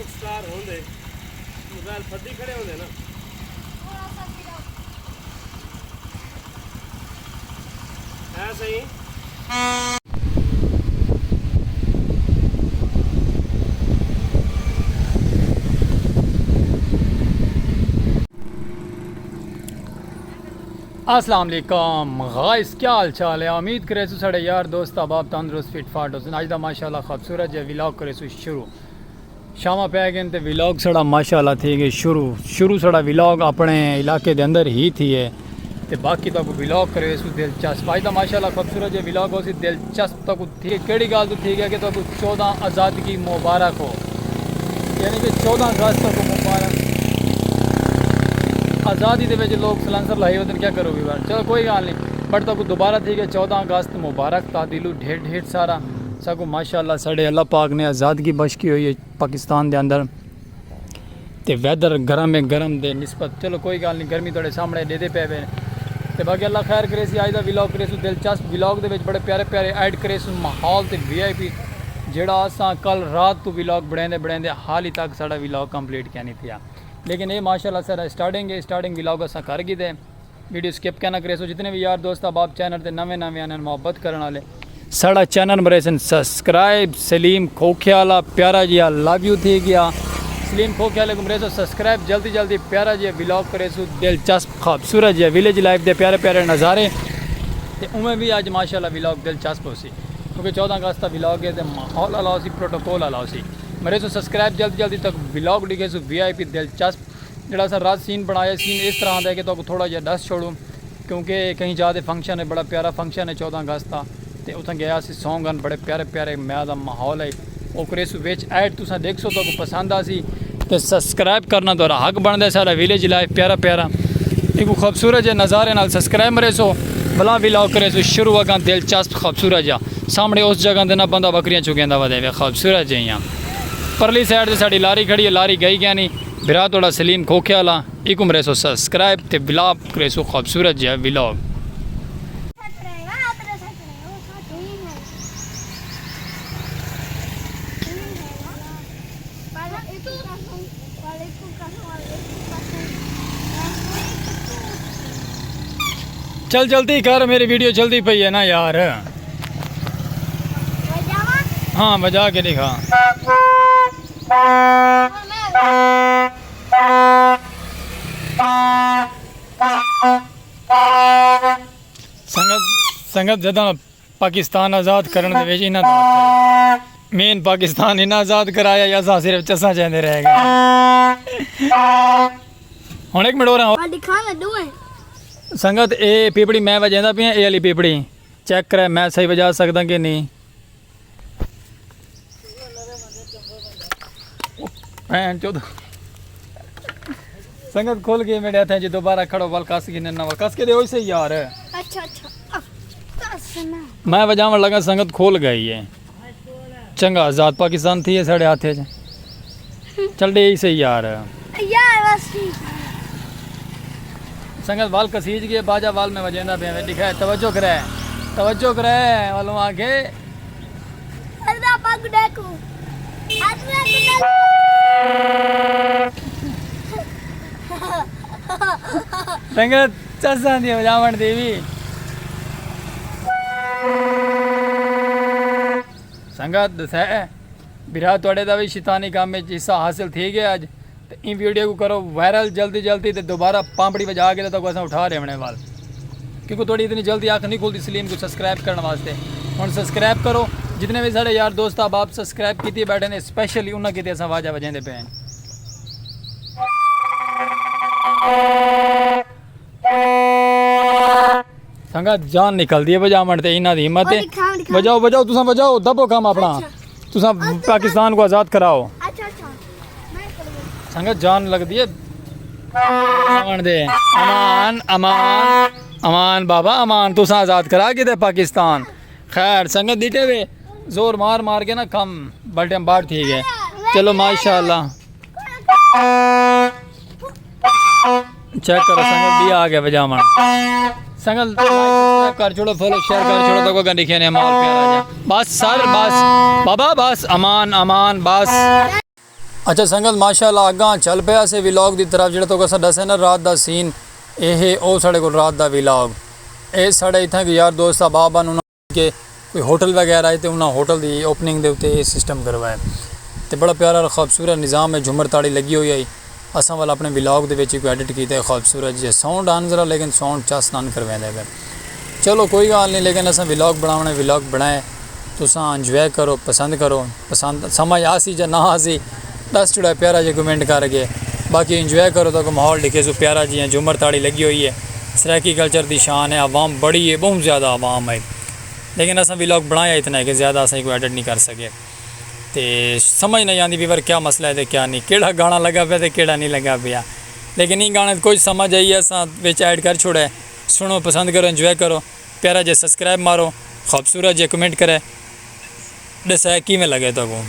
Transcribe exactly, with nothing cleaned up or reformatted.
سٹار ہوندے، موبائل پھدی کھڑے ہوندے نا۔ ہے صحیح۔ السلام علیکم غائز، کیا حال چال ہے؟ امید کریسوں ساڈے یار دوست احباب تندرست فٹ فاٹ ہوسن۔ اج دا ماشاءاللہ خوبصورت جے ولاگ کریسوں شروع۔ شاماں پے گئن تے ولاگ ساڈا ماشاءاللہ تھی گئے شروع۔ شروع ساڈا ولاگ اپنے علاقے دے اندر ہی تھی ہے تے باقی تہاکوں ولاگ کریسوں دلچسپ۔ اج دا ماشاءاللہ خوبصورت جے ولاگ ہوسی دلچسپ۔ تہاکوں تھی کیڑی گالھ توں تھی گیا کہ تہاکوں چودہ آزادگی مبارک ہو، یعنی کہ چودہ اگست تہاکوں مبارک۔ آزادی دے وچ لوگ سلنسر لائی ودن، کیا کرو گے بار؟ چلو کوئی گالھ نہیں، بٹ تہاکوں دوبارہ تھی گیا چودہ اگست مبارک، تاں دلوں ڈھیر ڈھیر سارا۔ ساکوں ماشاءاللہ ساڈے اللہ پاک نے آزادگی بخشی ہوئی ہے پاکستان دے اندر۔ تے ویدر گرم ہے، گرم دے نسبت، چلو کوئی گالھ نہیں، گرمی تہاڈے سامنے ڈیدے پے وے۔ تے باقی اللہ خیر کریسی، اج دا ولاگ کریسوں دلچسپ۔ ولاگ دے وچ بڑے پیارے پیارے ایڈ کریسوں ماحول تے وی آئی پی، جیڑھا اساں کل رات توں ولاگ بنڑیندے بنڑیندے حالی تک ساڈا ولاگ کمپلیٹ کینی تھیا۔ لیکن اے ماشاءاللہ ساڈا سٹارٹنگ ہے، سٹارٹنگ ولاگ اساں کر گھدے۔ ویڈیو سکپ کینا کریسو۔ جتنے وی یار دوست احباب چینل تے نویں نویں آنن محبت کرن آلے، ساڈا چینل مریسن سبسکرائب۔ سلیم کھوکھے آلا پیارا جیا لو یو تھی گیا۔ سلیم کھوکھے آلے کوں مریسو سبسکرائب، جلدی جلدی پیارا جیا ولاگ کریسو دلچسپ خوبصورت جیا ویلیج لائف دے پیارے پیارے نظارے۔ تے اوویں وی اج ماشاءاللہ ولاگ دلچسپ ہوسی، کیونکہ چودہ اگست دا ولاگ ہے تے ماحول آلا ہوسی، پروٹوکول آلا ہوسی۔ مریسو سبسکرائب، جلدی جلدی تک ولاگ ڈکھیسو وی آئی پی دلچسپ۔ جیڑھا اساں رات سین بنڑایا، سین اس طرح دا ہے کہ تہاکوں تھوڑا جیہا ڈس چھوڑوں، کیونکہ کہیں جاہ تے فنکشن ہے، بڑا پیارا فنکشن ہے چودہ اگست دا، تے اتھاں گیا سی سونگن، بڑے پیارے پیارے میاں دا ماحول ہے۔ او کریسوں وچ ایڈ تساں ڈیکھسو، تہاکوں پسند آسی تے سبسکرائب کرنا تہاڈا حق بنڑدا ہے۔ ساڈا ویلیج لائف پیارا پیارا، ایکوں خوبصورت جے نظارے نال سبسکرائب مریسو۔ بلا ولاگ کریسوں شروع، اگاں دلچسپ خوبصورت جا۔ سامنے اس جگہ دے نا بندہ بکریاں چگیندا ودے وے، خوبصورت جیاں۔ پرلی سائیڈ تے ساڈی لاری کھڑی ہے، لاری گئی گینی۔ بھرا تہاڈا سلیم کھوکھے آلا، ایکوں مریسو سبسکرائب تے ولاگ کریسو خوبصورت جیہا ولاگ۔ چل جلدی کر، میری ویڈیو چلدی پئی ہے نا یار۔ ہاں، بجا کے دکھا۔ سنگت، سنگت جداں پاکستان آزاد کرݨ دے وچ انہاں دا ہتھ ہے۔ مین پاکستان انہاں آزاد کرایا یا اساں صرف چساں چیندے رہ ڳئے؟ ہݨ ہک منٹ ہور ہاں۔ ہاں، ݙکھا میں ݙو ہیں۔ سنگت، اے پیپڑی میں وڄیندا پیاں، اے والی پیپڑی۔ چیک کرے، میں صحیح وجا سڳداں کہ نہیں؟ بھین چود۔ سنگت کھل ڳئی میݙے ہتھیں چ، دوبارہ کھڑو، ول کس گھنن نا، ول کس کے دے ہوئی سے یار۔ اچھا، اچھا۔ اف، کس نا۔ میں وجاوݨ لڳا، سنگت کھل ڳئی ہے۔ چنگا آزاد پاکستان تھی ہے ساݙے ہتھیں چ۔ چل ݙے ہی صحیح یار۔ یار، بس ٹھیک ہے۔ سنگت ول کسیج ڳئے، باجا ول میں وڄیندا پیا وے، ݙکھائے، توجہ کرے، توجہ کرے، ولوں آ کے۔ اللہ پاک ݙیکھو۔ اللہ پاک ݙیکھو۔ سنگت چساں دی وڄاوݨ دی وی۔ سنگت ݙسے، بھرا تہاݙے دا وی شیطانی کم وچ حصہ حاصل تھی ڳیا اڄ۔ تے ایں ویڈیو کوں کرو وائرل جلدی جلدی، تے دوبارہ پامپڑی وجا کے تے تہاکوں اساں اٹھا ݙیوݨے ول، کیونکہ تہاݙی اتنی جلدی اکھ نہیں کھلدی سلیم کوں سبسکرائب کرݨ واسطے۔ ہݨ سبسکرائب کرو، جتنے وی ساݙے یار دوست احباب سبسکرائب کیتی ٻیٹھے نے، اسپیشلی انہاں کیتے اساں واجہ وڄیندے پئے ہیں۔ سنگت جان نکلدی ہے وڄاوݨ تے، انہاں دی ہمت ہے۔ اور دکھاؤ، دکھاؤ۔ وڄاؤ، وڄاؤ، تساں وڄاؤ، دبو کم اپݨا۔ اچھا۔ تساں اور تساں پاکستان کوں آزاد کراؤ۔ اچھا، اچھا۔ میں کروں۔ سنگت جان لڳدی ہے۔ امان دے۔ امان، امان، امان بابا، امان، تساں آزاد کرا کیتے پاکستان۔ خیر، سنگت ݙٹھے وے، زور مار مار کے نا کم بلٹے باہر تھی ڳئے۔ چلو ماشاءاللہ۔ چیک کرو سنگت، بھی آ گئے وڄاوݨ۔ سنگت لائک سبسکرائب کر چھوڑو، فالو شیئر کر چھوڑو، تہاکوں اڳاں ݙکھیندے ہیں ماحول پیارا جا۔ بس سر، بس بابا، بس امان، امان، بس۔ اچھا سنگت، ماشاءاللہ اگاں چل پیا سے ولاگ دی طرف۔ جڑا تو اساں ڈسے نا رات دا سین، اے ہے او ساڑے کول رات دا ولاگ۔ اے ساڑے اتھاں کے یار دوست احباب ہن، انہاں کے کوئی ہوٹل وغیرہ ہے تے انہاں ہوٹل دی اوپننگ دے اتے اے سسٹم کروائے۔ تے بڑا پیارا اور خوبصورت نظام ہے، جھمر تاڑی لگی ہوئی ہے۔ اساں والا اپنے ولاگ دے وچ کوئی ایڈٹ کیتا ہے، خوبصورت جے ساؤنڈ آن ذرا، لیکن ساؤنڈ چس نان کرویندے پے۔ چلو کوئی گال نہیں، لیکن اساں ولاگ بناونے، ولاگ بنائے، تساں انجوائے کرو، پسند کرو۔ پسند سمجھ آسی یا نہ آسی، دس چھڑا پیارا جے کمنٹ کر کے۔ باقی انجوائے کرو، تاکہ ماحول ڈکھے سو پیارا جی ہیں، جھمر تاڑی لگی ہوئی ہے۔ سرائیکی کلچر دی شان ہے، عوام بڑی ہے، بہت زیادہ عوام ہے، لیکن اساں ولاگ بنایا اتنا ہے کہ زیادہ اساں کو ایڈٹ نہیں کر سکے۔ تے سمجھ نہیں آندی بھی ور کیا مسئلہ ہے تے کیا نہیں، کیڑا گانا لگا پیا تے کیڑا نہیں لگا پیا۔ لیکن این گانے کچھ سمجھ آئی ہے، اساں وچ ایڈ کر چھوڑے۔ سنو، پسند کرو، انجوائے کرو، پیارا جے سبسکرائب مارو، خوبصورت جے کمنٹ کرے، ڈسائے کیویں لگے تو کو۔